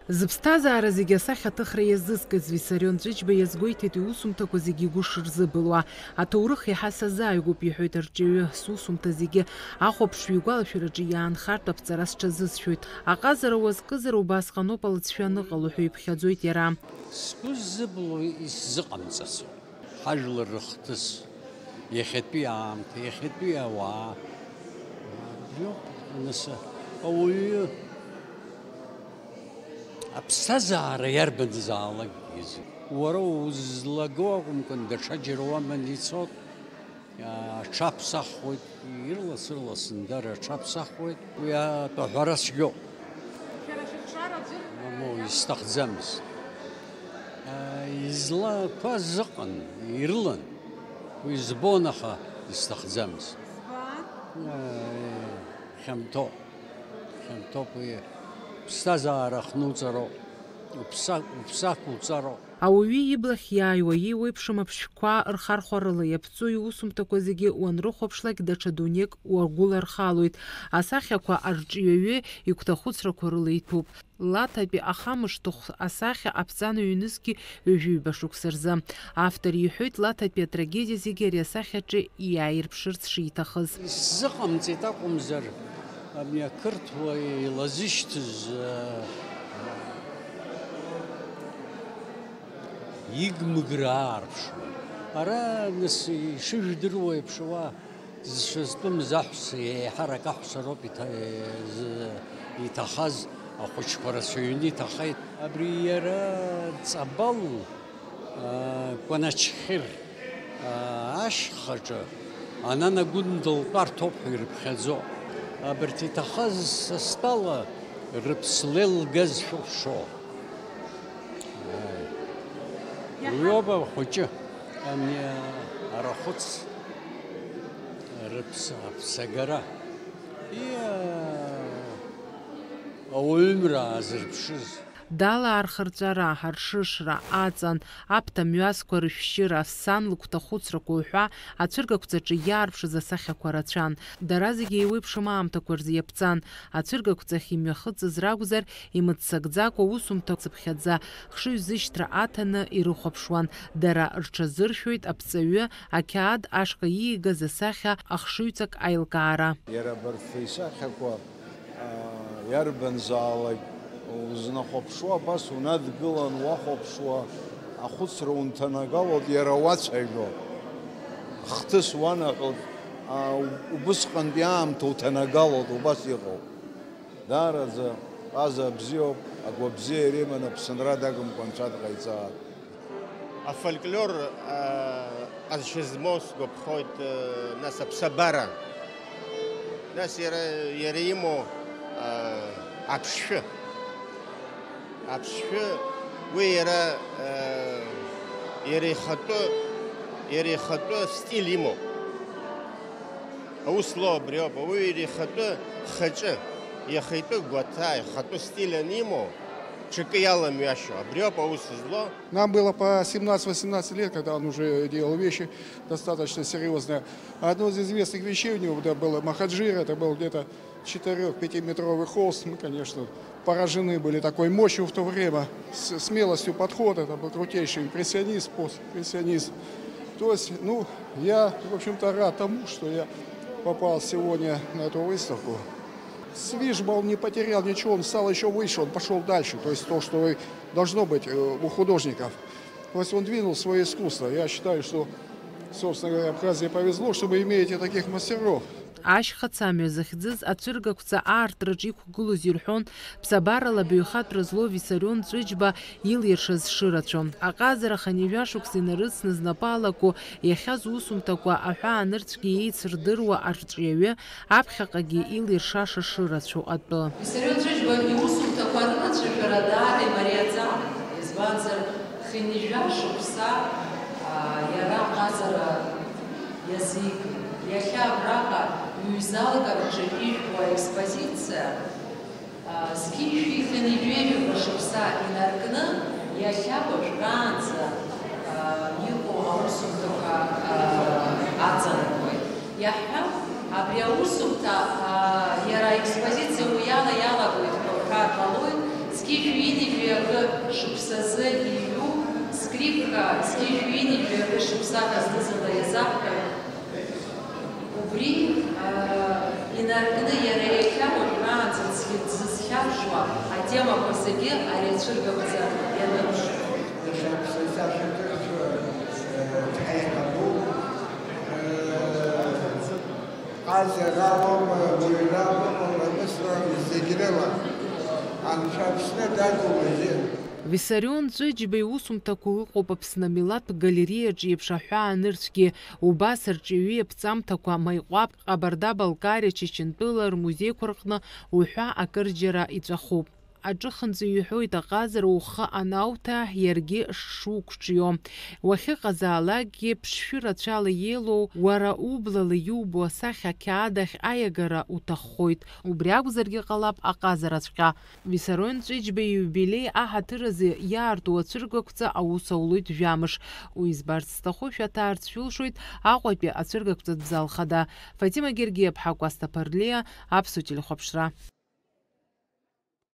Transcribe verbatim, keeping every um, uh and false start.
Зыԥсҭазаара зегьы асахьаҭыхра иазызкыз Виссарион Ҵәыџьба иазгәеиҭеит иусумҭақәа зегьы игәы шырзыбылуа. Аҭоурых иаҳа сазааигәоуп, иҳәоит арҿиаҩы, сусумҭа зегьы ахәаԥшҩы игәалашәараҿы иаанхартә аԥҵара сҽазысшәоит. Аҟазара уазкызар убасҟаноуп алыҵшәа аныҟало ҳәа иԥхьаӡоит иара. Сгәы ззыбылуа исзыҟамҵац. Ҳажәлар рыхҭыс, иахьатәи аамҭа, иахьатәи ауаа. Абриоуп, нас, ауаҩы аԥсҭазаара иарбанзаалакгьы изы. Уара узлаго акәымкәан, даҽаџьара уаман ицот, аҽаԥсахуеит, ирлас-ырласны дара аҽаԥсахуеит. Уи атәы аҳәара цәгьоуп. Шәара шәыхшара аӡәыр Мамоу, исҭахӡамызт. Излақәаз ыҟан, ирылан. Уи збон, аха исҭахӡамызт. Избан? Хьанҭоуп. Хьанҭоуп уи. Ԥсҭазаара ахнуҵароуп. Уԥса, уԥсақәуҵароуп. Ауаҩы иблахь иааиуа, иеиуеиԥшым аԥшшәқәа рхархәарыла иаԥҵоу иусумҭақәа зегьы уанрыхәаԥшлак, даҽа дунеик уагәылархалоит. Асахьақәа арҿиаҩы игәҭахәыцрақәа рыла иҭәуп. Лаҭатәи ахамышҭыхә асахьа аԥҵан ҩнызқьи ҩажәи ҩба шықәса рзы. Автор иҳәоит, Лаҭатәи атрагедиа зегьы ари асахьаҿы иааирԥшырц шиҭахыз. Исзыҟамҵеит акәымзар, абни ақырҭуа илазышьҭыз, э, игмыгра аарԥшуан. Ара, нас, ишыжәдыруа еиԥш, уа зшьа зтәымыз аҳәса еиҳарак аҳәса роуп иҭа-, зы-, иҭахаз, ахәыҷқәа рацәаҩны иҭахеит. Абри иара Ҵабал, а, Кәаначхьыр, а, ашьхаҿы Анана Гәында лтәарҭоуп ҳәа ирыԥхьаӡо. Абарҭ иҭахаз са стәала рыԥслеи лгаз шәыхәшоу. Уиоуп ахәыҷы, ани арахәыц рыԥс-, аԥсагара. Иа-, ауаҩымра аазырԥшыз. Далаа рхырҵәара, аршышра, аҵан, аԥҭа мҩасқәа рышәшьыра, сан лыгәҭахәыцрақәа уҳәа ацәыргақәҵаҿы иаарԥшыз асахьақәа рацәан. Дара зегьы еиуеиԥшым аамҭақәа рзы иаԥҵан. Ацәыргақәҵахь имҩахыҵыз ракәзар, имыццакӡакәа усумҭа цыԥхьаӡа хшыҩзышьҭра аҭаны ирыхәаԥшуан. Дара рҽазыршәоит аԥҵаҩы ақьаад ашҟа иигаз асахьа ахшыҩҵак аилкаара. Иара абарҭ исахьақәа, аа, иарбанзаалак узнахәаԥшуа, абас унадгылан уахәаԥшуа, ахәыцра унҭанагалоит, иара уацәажәо, хҭыс уанаҳәоит, аа, убысҟантәи аамҭа уҭанагалоит, убас иҟоуп. Даараӡа ҟаза бзиоуп, агәабзиара иман, Аԥсынра дагымкәа Анцәа дҟаиҵааит. Афольклор, а, ҟазшьа змоу сгәаԥхоит, а, нас аԥсабара. Нас иара, иара имоу, а, аԥшшәы. Аԥшшәы, уи иара, а, иара ихатәы, иара ихатәы стиль имоуп. Аус злоу абриоуп, ауаҩы иара ихатәы хаҿы, ихатәы гәаҭа, ихатәы стиль анимоу, ҽакы иаламҩашьо, абриоуп аус злоу. Нам было по семнадцать-восемнадцать лет, когда он уже делал вещи достаточно серьёзные. Одно из известных вещей у него, да, было «Махаджир», это был где-то четырёх-пятиметровый холст. Мы, конечно, поражены были такой мощью в то время, с-, смелостью подхода. Это был крутейший импрессионист, постимпрессионист. То есть, ну, я, в общем-то, рад тому, что я попал сегодня на эту выставку. С Вижма он не потерял ничего, он стал ещё выше, он пошёл дальше. То есть то, что и должно быть, э, у художников. То есть он двинул своё искусство. Я считаю, что, собственно говоря, Абхазии повезло, что мы имеете таких мастеров. Ашьхацамҩа захьӡыз ацәыргақәҵа аартраҿы иқәгылоз ирҳәон, ԥсабарала баҩхатәра злоу Виссарион Ҵәыџьба илиршаз шырацәоу. Аҟазара хынҩажәа шықәса инарыцны знапы алаку иахьа зусумҭақәа аҳәаанырцәгьа еицырдыруа арҿиаҩы аԥхьаҟагьы илиршаша шырацәоу атәы. Виссарион Ҵәыџьба иусумҭақәа рымацәажәара даара имариаӡам, избанзар, хынҩажәа шықәса, аа, иара аҟазара иазикит. Иахьа абраҟа ҩ-залак рҿы ижәбо аекспозициа, аа, зқьи жәшәи хынҩажәи жәаба шықәса инаркны, иахьа уажәраанӡа, аа, иҟоу аусумҭақәа, аа, аҵанакуеит. Иаҳҳәап, абри аусумҭа, аа, иара аекспозициа уи ала иалагоит ҳәа уҳәар ҟалоит, Зқьи жәҩык акы шықәсазы иҩу скрипка, зқьи жәҩык акы шықәса ҳәа зны-зынла иазаҳҳәоит. Убри, аа, инаркны иара иахьа уажәраанӡа зегьы дзызхьаршәуа атемақәа зегьы ари ацәыргақәҵа ианырԥшуеит. Иахьа аԥсынҵа ашәаҭыхцәа, э, дҳаиҳабуп. Э, ҟазара уама, уаҩра уама, ламысра зегь рыла. Анцәа Аԥсны дагу уажәы. Виссарион Ҵәыџьба иусумҭақәа ыҟоуп Аԥсны амилаҭтә галереиаҿ еиԥш аҳәаа анырцәгьы, убас арҿиаҩы иаԥҵамҭақәа Маиҟәаԥ, Ҟабарда-Балкариа, Чачынтәыла рмузеиқәа рҟны уҳәа акырџьара иҵәахуп. Аҿыхынҵәа иҳәоит, аҟазара ухы анауҭа, иаргьы шуқәҿио. Уахьыҟазаалакгьы ԥшшәы рацәала иеилоу, уара ублала иубо асахьа ақьаад ахь аиагара уҭаххоит. Убри акәзаргьы ҟалап аҟазараҵәҟьа. Виссарион Ҵәыџьба ииубилеи аҳаҭыр азы иаарту ацәыргақәҵа аус аулоит жәамш. Уи избарц зҭаху шәаҭаарц шәылшоит Аҟәатәи ацәыргақәҵатә зал хада. Фатима Гергиаԥҳа, Кәасҭа Ԥарлиа, Аԥсуа телехәаԥшра.